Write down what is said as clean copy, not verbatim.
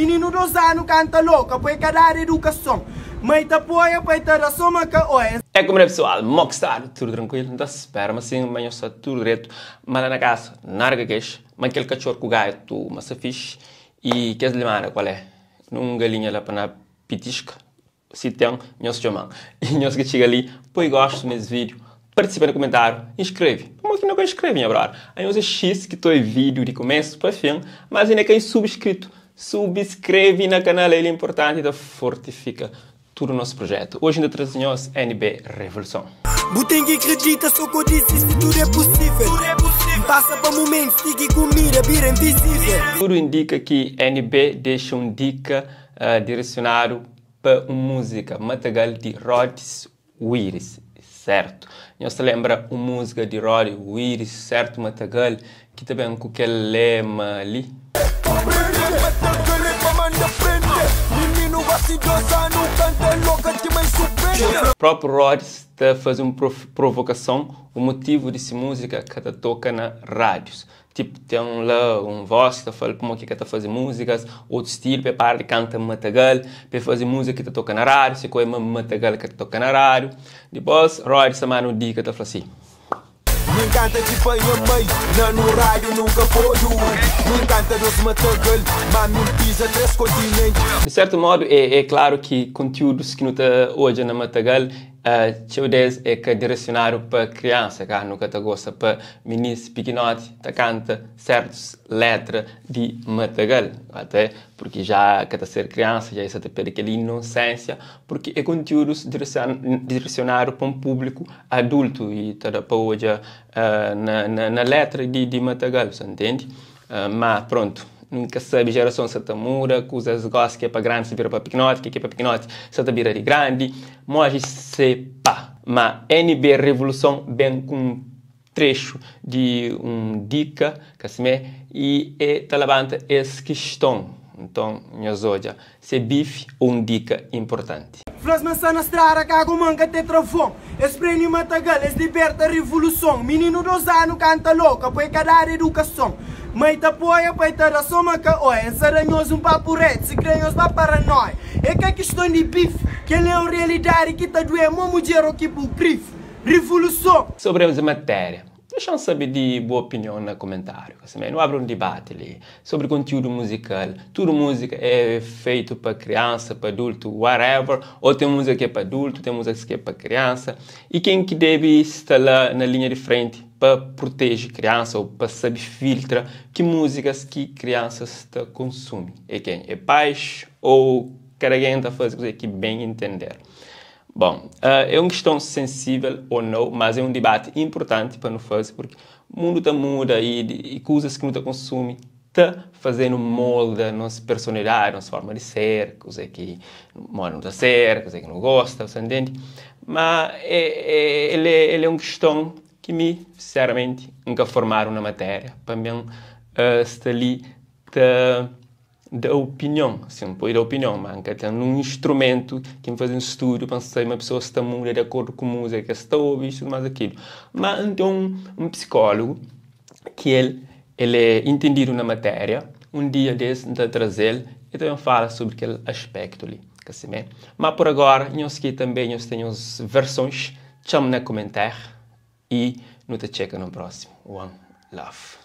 Mininu 2 anu kanta loka poi ka dadu edukason Mai ta apoia pai ta da so ma ka oia. É kuma pessoal, mo ki stadu? Tudu trankuilu? N ta spera ma sin, ma nhos sta tudu dretu, ma la na kasa nada ka kexa, ma kel katxor ku gatu ma sta fixi i kes limada kual é? Nun galinha la pa na pitiska? Si ten, nhos txoma-m. I nhos ki txiga li, poi gostu nes vídiu, partisipa na kumentáriu, inskreve. Pamodi ki no ka inskreve, nha brother? Anhos é xis ki ta oi vídiu di kumesu pa fin, mas inda ka insubskritu. Subskreve na kanal, el é inportanti, ta fortifika tudu nos projetu. Oji N ta traze nhos NB Revoluson. Bu ten ki kridita so ko disisti tudu é pusível N pasa pa mumentus ti ki kumida bira invisível. Tudu indika ki NB dexa un dika diresionadu pa un múzika Matagal di Rodis Wiris, sertu? Nhos ta lenbra un múzika di Rodi Wiris, sertu Matagal, ki ta ben ku kel lema li? Própi Rodis ta faze un provokason, u motivu di si múzika ka ta toka na rádius. Tipo ten la un voz ki ta fal pamo ki ka ta faze muzikas otu stilu pa e para di kanta matagal pa e faze muzika ki ta toka na radiu si ko e ma matagal ka ta toka na radiu dipos Rody sta manda un dika ta fla si. Mi nkanta ti pa nha mai na nu radiu nunka podu Mi nkanta dos matagal ma mi npisa 3 kontinenti. Di sertu modu e e klaru ki kontiudus ki nu ta odja na matagal Txeu des é ka diresionadu pa kriansa, ka nu ka ta gosta pa minis pikinoti ta kanta sertus letra di matagal, ate purki ja ka ta ser kriansa, ja es sa ta perde kel inosensia, purki é kontiudus diresionadu pa un publiku adultu i ta da pa odja na letra di matagal, sa ntende? Ma prontu, N ka sabe, jerason sa ta muda, kuzas gosi ki é pa grandi sa bira pa pikinoti, ki é pa pikinoti sa ta bira di grandi, moji se pa. Ma NB Revoluson ben ku un trexu di un dika, ka simé, i e ta labanta es kiston. Nton, nhos odja si é bifi ô un dika inportanti. Fla-s ma N sta na strada kagu ma N ka te travon Es prende matagal, es liberta revoluson Mininu 2 anu kanta loka, poi ka dadu edukason Mai ta apoia, pai ta da so ma ka oia N sa da nhos un papu retu, si kre nhos ba paranoia É ka kiston di bif, kel é un realidadi ki ta duê mo mudjer o ki bu grif Revoluson! Sobri es matéria, Dexa-m sabe di bu opinion na kumentáriu. Ka Nu abri un dibati li sobri kontiúdu muzikal. Tudu múzika é feitu pa kriansa, pa adultu, whatever, ô ten múzika ki é pa adultu, ten múzikas ki é pa kriansa. I ken ki debe sta la na linha di frenti pa proteje kriansa ô pa sabe filtra ki múzikas ki kriansas ta konsumi? É ken? É pais ô kada algen ta faze kuzê ki ben entender? Bon, é un kiston sensível ô nau, mas é un dibati inpurtanti pa nu faze purki mundu ta muda i kuzas ki nu ta konsumi ta faze-nu molda nos personalidadi, nos forma di ser, kuzê ki modi nu ta ser, kuzê ki nu gosta, sa ntende? Ma el é un kiston ki mi, sinseramenti, N ka formadu na matéria pa mi sta li ta Da opinion, sin, N pode da opinion, ma N ka ten nun instrumentu ki N faze un studu pa N sabe ma pesoas ta muda di akordu ku múzika ki es ta obi i tudu más akilu. Má N ten un psikólogu ki el el é intendidu na matéria, un dia des N ta traze-l i ta ben fala sobri kel aspéktu li, ka simé? Má pur agóra, nhos ki tanbê nhos ten nhos versons, txa-m na kumentér i nu ta txeka na un prósimu. One love.